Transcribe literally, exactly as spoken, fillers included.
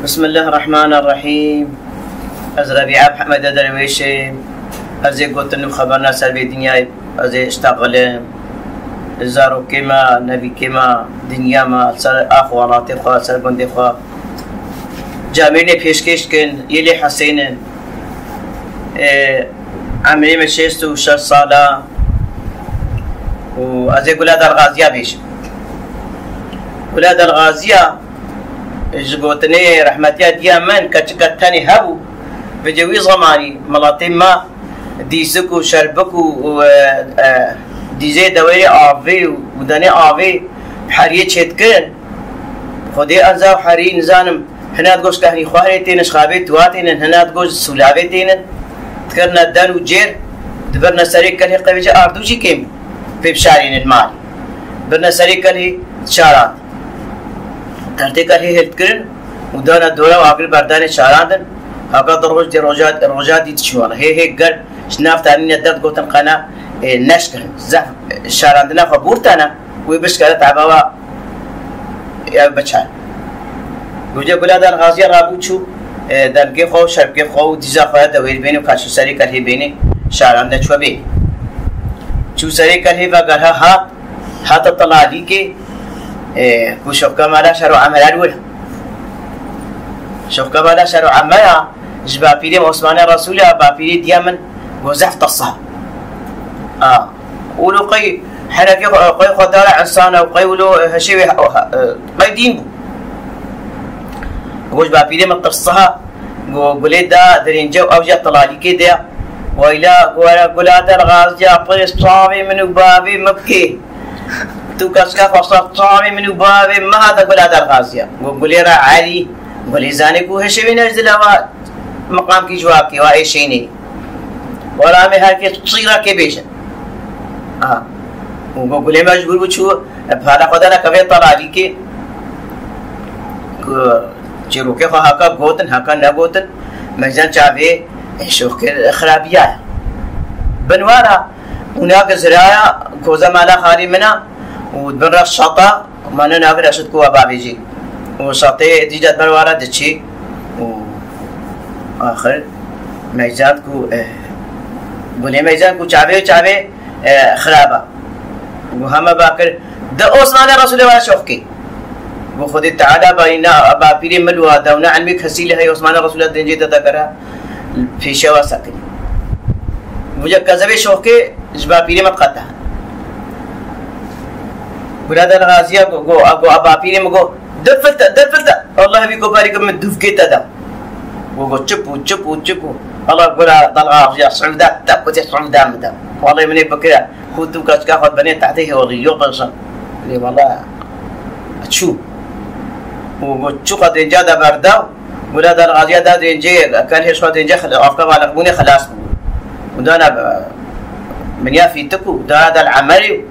Bismillahirrahmanirrahîm. Ez Rebîa Mihemedê Derwêşê. Ez ê gotin û xeberna ser vê dinyayê. Ez ê iştexilim. Zarokê me, nevîkê me, dinya me, ser ax û welatê xwe, ser gundê xwe. Camêrê pêşkêş kin, yê lê Hesên in. Ê, emrê min şêst û şeş sal e. Û ez ê Gula Delgaziya bêjim. Gula Delgaziya ji gotinê rehmetiya diya min keçika tenê hebû, vêcê wî zemanî miletê me dîsik û şerbik û, û, e, e, dîzê dewêrê avê û, û denê avê heriyê çêdikirin. Xwedê enza û herî nizanim, hina digoş kehnî xwarê tênin, ji xabê tuwa tênin, hina digoş sûlavê tênin, dikirine den û cêr, dibirine serê kelhê qevêce ardû jî kêm pê bişarînin mal. Birine serê kelhê şaran. Tertê kelhê hildikirin û dana dora û agir berdanê şarandin. Haka di roj dê roja, roja dî diçûn. Hê hê gel ji nav tanîne derd gotin qena, e, neşkirin. Zef şarandina xwe bûrtana wê bişkere teba wa ev biçar. Gulê Gula Delgaziya rabû çû, e, demgê xwe û şerpkê xwe û dîza xwe de wêr bênê û kaçû serê kelhê bênê şarande çû bênê. Çû serê kelhê ve gerha hat, hate Tilalîkê, e, ku şoxka mala şer û emel wir. Şoxka mala şer û emela ji bapîrê Osmanê Resûlê, bapîrê diya min, go zef tisa. A, wilo qey herekê xwe, qey xwe dara insana û qey wilo heşê wê, e, qey dîn bû. Go ji bapîrê min tisa, go gulê da dirênce û ew jî Tilalîkê de. Weyla, go were Gula Delgaziya, pirê çavê min û bavê min bikê. Tu keska xwe ser çavê min û bavê min hate Gula Delgaziya. Go gulê re Elî, gulê zanê ku hişê wê ne ji dila wa miqamkî ji wa bikê, wa êşênê. Wela em ê her kê çîrekê bêjin. Ha. Û go gulê mecbûr bû çû, e, pala xwe dana kevê Tilalîkê. Ku çîrokê xwe haka gotin, haka negotin, meyzan çavê, e, şoxkê xirabiya. Bin wara, û nake ziraya, koza mala xalî min a, û bin re şata, mane nake reşit ku we bavêjî. Û şatê dîca ber wara diçî, û axir meyzan ku, e, gulê meyzan ku çavê, çavê, e, xirab e. Û heme bakir, di Osmanê Resûlê were şoxkê. Û Xwedê Teala bayîna, bapîrê min wa dewna ilmê kesî li heye Osmanê Resûlê dincê de degere pêşewa sekinî. Û ya kezebê şoxkê ji bapîrê min qete. Gula Delgaziya go, go, go, bapîrê min go, "Dil filte, dil filte. Allah vî koparî ke min dûvkê te da." Go, go, çip û çip û çip û. Allah Gula Delgaziya, Siûda te, kutê Siûda min de. Wallahî min ê bikire. Ku tu kaçka xwe benê tehtê hêwalî, yok ben sen. Lê wala çû. Û go, çû xwe dênca de berda. Gula Delgaziya da dêncê, ken hêş xwe dênce xil-, afka baliq bûnê xilas bû. Û dana, e, min ya fîtik û dana del emerî.